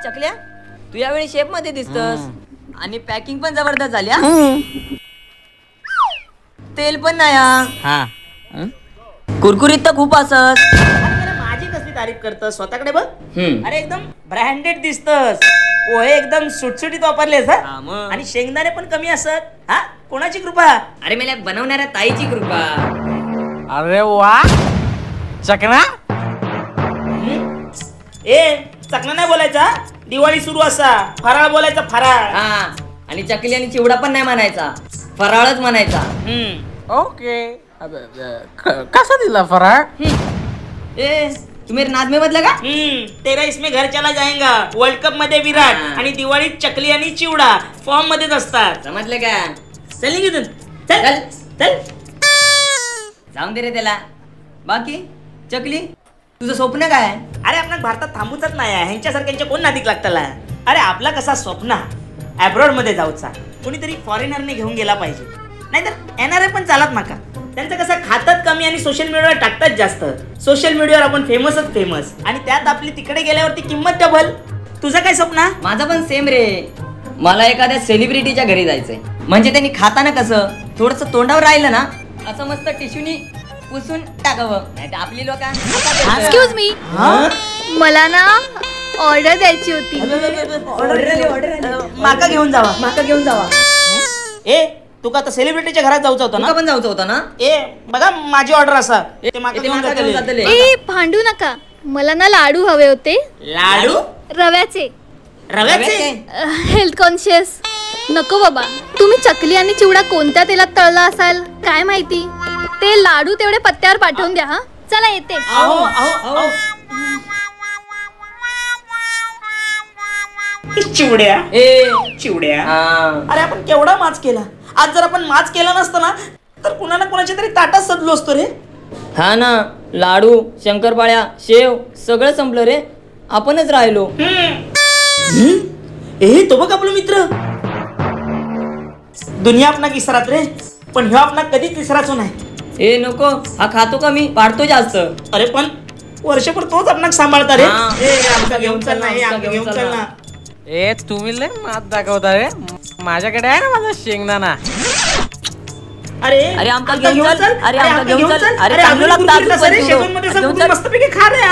चकल्या, तू यावेळी शेप मध्ये दिसतस आणि पॅकिंग पण जबरदस्त झाली. तेल पण नाही हा, कुरकुरीत तर खूप असत. माझी कसली तारीफ करतस, स्वतःकडे बघ. अरे एकदम ब्रँडेड दिसतस, पोहे एकदम सुटसुटीत वापरलेस आणि शेंगदाणे पण कमी असत. हा, कोणाची कृपा? अरे मला बनवणाऱ्या ताईची कृपा. अरे वा चकना. ए चकना नाही बोलायचा, दिवाळी सुरू असा फराळ बोलायचा, फराळ. हा, आणि चकली आणि चिवडा पण नाही म्हणायचा, फराळच म्हणायचा. ओके, कसा दिला फराळ? ए तुम्ही नादमे बदला का? तेरा इसमें घर चला जाएगा. वर्ल्ड कप मध्ये विराट आणि दिवाळीत चकली आणि चिवडा फॉर्म मध्येच असतात. समजलं का? चल इथून, चल चल. जाऊन दे रे त्याला. बाकी चकली तुझं स्वप्न काय? अरे आपण भारतात थांबूचच नाही, ह्यांच्यासारख्यांच्या कोण नादीक लागताला. अरे आपला कसा स्वप्न अब्रॉड मध्ये जाऊचा, कोणीतरी फॉरेनरने घेऊन गेला पाहिजे, नाहीतर एनआरआय पण चालत माका. त्यांचं कसं खातात कमी आणि सोशल मीडियावर टाकतात जास्त. सोशल मीडियावर आपण फेमसच फेमस आणि त्यात आपली तिकडे गेल्यावरती किंमत डबल. तुझं काय स्वप्न? माझं पण सेम रे. मला एखाद्या सेलिब्रिटीच्या घरी जायचंय, म्हणजे त्यांनी खाताना कसं थोडस तोंडावर राहिलं ना, असं मस्त टिश्यूनी पुसून टाकावं. नाही तर आपली लोक. एक्सक्यूज मी, मला ना ऑर्डर द्यायची होती. माका घेऊन जावा, माका घेऊन जावा. ए तुका आता सेलिब्रिटीच्या घरात जाऊचं होतं ना? पण जाऊचं होतं ना. ए बघा माझी ऑर्डर असा, ते माका घेऊन जातले. ए भांडू नका, मला ना लाडू हवे होते. लाडू? रव्याचे. रव्याचे? हेल्थ कॉन्शियस नको बाबा. तुम्ही चकली आणि चिवडा कोणत्या तेलात तळला असाल काय माहिती. ते लाडू तेवढे पत्त्यावर पाठवून द्या. हा चला येते. चिवड्या, ए चिवड्या, अरे आपण केवढा माच केला. आज जर आपण माच केला नसतं ना तर कुणा ना कुणाच्या तरी ताटात सजलो असतो रे. हा ना, लाडू शंकरपाळ्या शेव सगळं संपलं रे, आपणच राहिलो. ए तो बघ आपला मित्र. दुनिया आपणा विसरात रे, पण ह्यो आपणा कधीच विसराचो नाही. ए नको, हा खातो का मी, पाडतो जास्त. अरे पण वर्षभर तोच आपणाक सांभाळता रे. ए आमका घेऊन चल ना, आमका घेऊन चल ना. ए तुम्ही लय मात दाखवता रे, माझ्याकडे आहे ना माझा शेंगदाणा. अरे अरे आमका घेऊन चल, अरे आमका घेऊन चल. अरे चांगलं लागतं, मस्तपैकी खा रे.